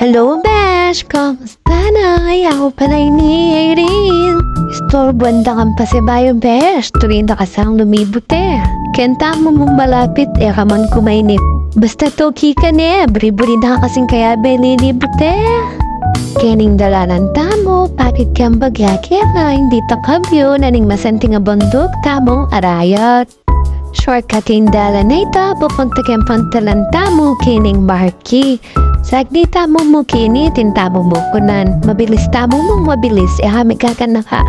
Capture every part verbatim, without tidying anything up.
Hello, besh! Kamusta na? Aku pala ini Irene. Istorbuan da kang pasibayu, besh. Tuli na ka sang lumibut e. Keng tamu mung malapit, e ka man kumainip. Basta tuki ka ne, buri-buri na ka kasing kayabe lilibut e. Kening dalanan tamu, pakit keng bagya keka, ing dita kabyu na ning masanting a bunduk tamung arayat. Shortcut ing dalan a ita, pupunta keng pantalan tamu kening marki. Saglit tamu mu keni, atin tamu mu kunan. Mabilis tamu mu, mabilis, e ka migaganaka.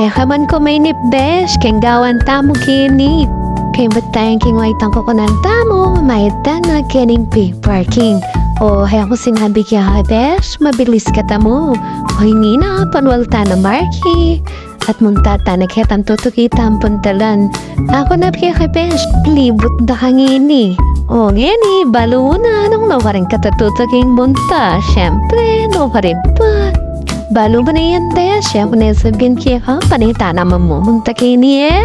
E ka man kumainip, besh, keng gawan tamu keni. Keng batayan keng waytang kukunan tamu, mayad tana kening pay parking. O, e ku sinabi keka, besh, mabilis katamu. O, ini na, panual tana marki. At munta tana ketang tutuki tang pantalan. Aku na pika, besh, libut da ka ngeni. O ngeni, balu mu na nung nukarin kata tutuking munta. Siyempre, nukarin pa. Balu mu na yan, besh. Aku na sabyan keka, pane tana mamumunta keni e.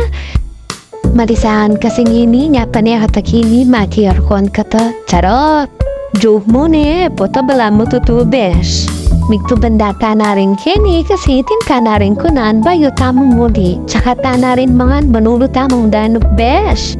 Malisahan kasi ngeni, nya pane kata keni, maki-aircon kata. Charot! Joke mu ne, pota balamu tutu, besh. Migtuban da tana rin keni, kasi atin tana rin kunan bayu tamu muli. Tsaka tana rin mangan, manulu tamung danup, besh.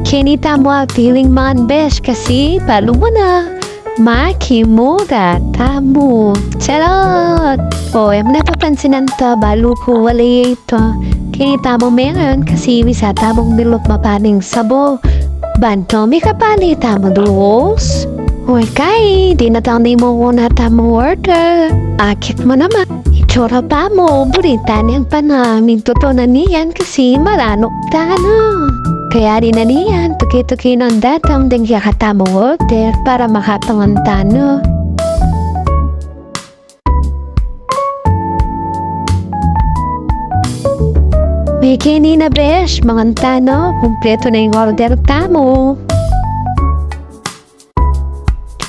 Keni tamu atiling mangan, besh, kasi balu mu na, makimura tamu. Charot! O, e mu na papansinan ta, balu ku wala ye ita. Keni tamu mengan, kasi wisa tamung miluk mapaning sabo. Ban to mikapali tamu duus. Oy, kai, dinatang ne mu na tamung order. Akit mu naman. Itsura pa mu, buri taneng pana, migtutunan ne yan kasi maranuk tana. Kaya dinan ne yan, tuki-tuki nang datang deng kekatamung order para makapangan tana. Mekeni na, besh, mangan tana, kumpletu na ing order tamu.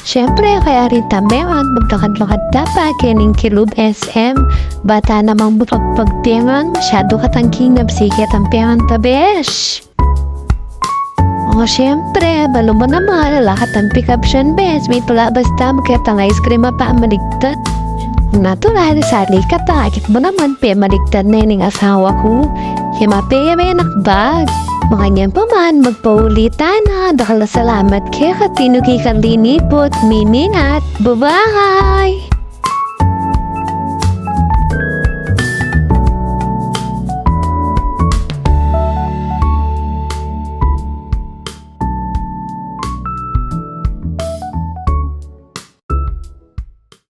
Siyempre, kaya rin tamu mengan, maglakad-lakad da pa kening kilub S M. Bata namang bukag-bukag pengan, masyadu katang kinabsi ketang pengan ta, besh. O, siyempre, balu mu naman, ala katang pikapsyan, besh. Mitulabas tamu ketang ice cream a pamaligtad. Natural, sali kata, akit mu naman, pemaligtad ne ning asawa ku. Kaya mape ya menakbag. Makanyan pa man, magpauli tana. Dakal a salamat keka, tinuki kang liniput. Miminat. Bye-bye!